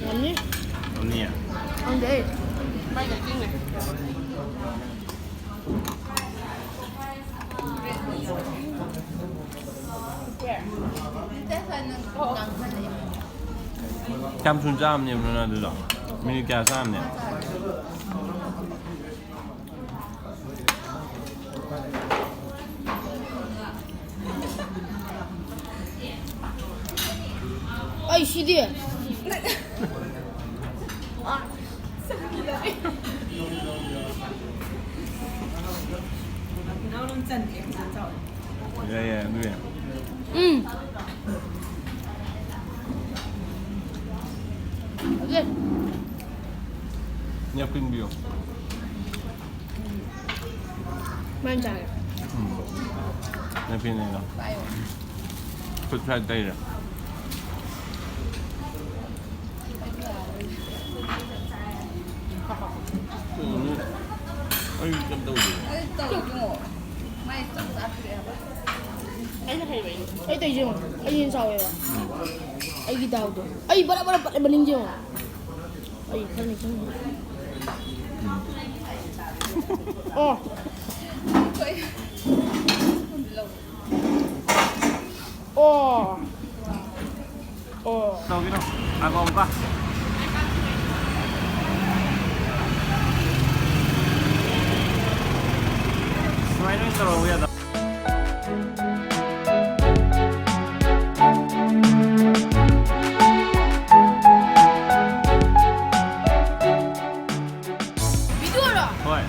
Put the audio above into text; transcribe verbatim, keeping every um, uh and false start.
ꯉꯝꯅꯤ? ꯉꯝꯅꯤꯌꯦ? ꯈꯪꯗꯦ ꯑꯩ꯫ ꯃꯥꯏ ꯂꯩꯇꯦꯅꯦ꯫ ꯀꯌꯥꯝ ꯊꯨꯅ ꯆꯥꯕꯅꯦꯕ ꯅꯪ ꯑꯗꯨꯗꯣ? ꯃꯤꯅꯤꯠ ꯀꯌꯥ ꯆꯥꯕꯅꯦ? ꯑꯩ ꯁꯤꯗꯤ꯫ ꯌꯥꯏ, ꯌꯥꯏ, ꯑꯗꯨ ꯌꯥꯏ꯫ ꯎꯝ꯫ ꯑꯗꯨ ꯌꯥꯏ꯫ ꯌꯥꯝ ꯀꯨꯏꯅ ꯄꯤꯌꯣ꯫ ꯃꯥꯅ ꯆꯥꯔꯦ꯫ ꯎꯝ꯫ ꯅꯨꯄꯤꯅꯤꯅ꯫ ꯈꯨꯠ ꯁ꯭ꯋꯥꯏ ꯇꯩꯔꯦ꯫ ꯎꯝ꯫ ꯑꯩ ꯀꯩꯝ ꯇꯧꯗꯦ꯫ ꯑꯩ ꯇꯧꯗꯦ꯫ ꯃꯥꯏ ꯆꯞ ꯆꯥꯗ꯭ꯔꯦ ꯍꯥꯏꯕ꯫ ꯑꯩꯅ ꯍꯩꯕꯩꯅꯦ꯫ ꯑꯩ ꯇꯧꯔꯤꯁꯦ ꯌꯦꯡꯉꯣ꯫ ꯑꯩ ꯍꯦꯟꯅ ꯆꯥꯎꯋꯦꯕ꯫ ꯎꯝ꯫ ꯑꯩꯒꯤ ꯗꯥꯎꯗꯣ꯫ ꯑꯩ ꯕꯔꯥ ꯕꯔꯥ ꯄꯠꯂꯦ ꯃꯅꯤꯡꯁꯦ ꯌꯦꯡꯉꯣ꯫ ꯑꯩ ꯈꯔ ꯅꯤꯡꯁꯤꯡꯉꯦ꯫ ꯑꯣ꯫ ꯑꯣ꯫ ꯑꯣ꯫ ꯇꯧꯒꯤꯅꯣ꯫ ꯉꯥꯏꯈꯣ ꯑꯃꯨꯛꯀ꯫ ꯁꯨꯃꯥꯏꯅ ꯑꯣꯏꯅ ꯇꯧꯔꯛꯎ ꯌꯥꯗ꯭ꯔꯣ? ꯚꯤꯗꯤꯑꯣꯔꯣ? ꯍꯣꯏ꯫